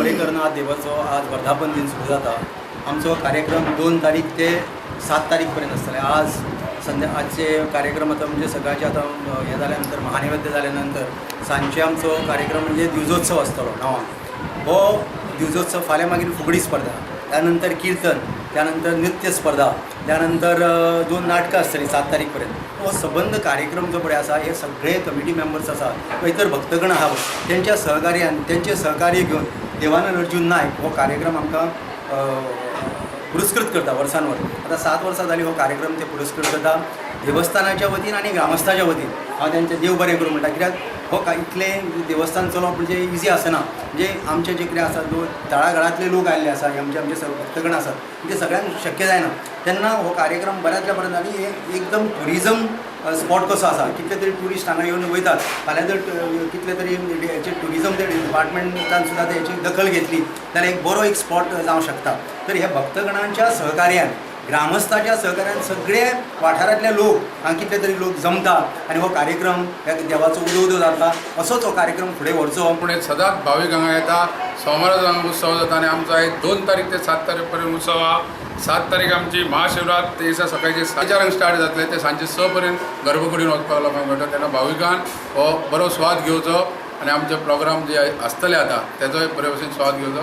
कवळेकरनाथ देवाचो आज वर्धापन दिन सुरू जाता. आमचो कार्यक्रम 2 तारीख ते 7 तारीख पर्यंत आसतले. आज संध्या आजचे कार्यक्रम आतां म्हणजे सकाळचे आतां हें जाल्या नंतर महानैवेद्य जाल्या नंतर सांजचे आमचो कार्यक्रम म्हणजे दिवजोत्सव आसतलो 9. हो दिवजोत्सव फाल्यां मागीर फुगडी स्पर्धा, त्यानंतर कीर्तन, त्यानंतर नृत्य स्पर्धा, त्यानंतर 2 नाटकां आसतलीं 7 तारीख पर्यंत. हो सबंद कार्यक्रम जो पळय आसा हे सगळे कमिटी मेंबर्स आसा किंवा इतर भक्तगण आहा तेंच्या सहकार्यान, तेंचे सहकार्य घेवन देवानंद अर्जून नायक हो कार्यक्रम आमकां पुरस्कृत करता वर्सान वर्स. आतां 7 वर्सां जालीं हो कार्यक्रम ते पुरस्कृत करता. देवस्थानाच्या वतीन आनी ग्रामस्थाच्या वतीन हांव तेंचें देव बरें करूं म्हणटा, कित्याक हो इतलें देवस्थान चलोवप म्हणजे इजी आसना. म्हणजे आमचे जे कितें आसा लोक तळागाळांतले लोक आयिल्ले आसा, आमचे आमचे भक्तगण आसात, ते सगळ्यांक शक्य जायना. तेन्ना हो कार्यक्रम बऱ्यांतल्या बऱ्यान आनी एकदम ट्युरिजम स्पॉट कसो आसा, कितले तरी ट्युरिस्ट हांगा येवन वयतात. फाल्यां जर कितले तरी हेचे ट्युरिजम ते डिपार्टमेंटान सुद्दां हेची दखल घेतली जाल्यार एक बरो एक स्पॉट जावंक शकता. तर ह्या भक्तगणांच्या सहकार्यान, ग्रामस्थाच्या सहकार्यान सगळे वाठारांतले लोक हांगा कितले तरी लोक जमता आनी हो कार्यक्रम ह्या देवाचो उदो उदो जाता. असोच हो कार्यक्रम फुडें व्हरचो. पूण हे सदांच भावीक हांगा येता. सोमारा हांगा उत्सव जाता आनी आमचो आयज 2 तारीख ते 7 तारीख पर्यंत उत्सव आहा. 7 तारीख आमची महाशिवरात. ते दिसा सकाळचे 4:30 स्टार्ट जातले ते सांजचे 6 पर्यंत गर्भकुडीन वचपाक लोकांक मेळटा. तेन्ना भाविकान हो बरो स्वाद घेवचो आनी आमचे प्रोग्राम जे आसतले आतां तेजोय बरे भशेन स्वाद घेवचो.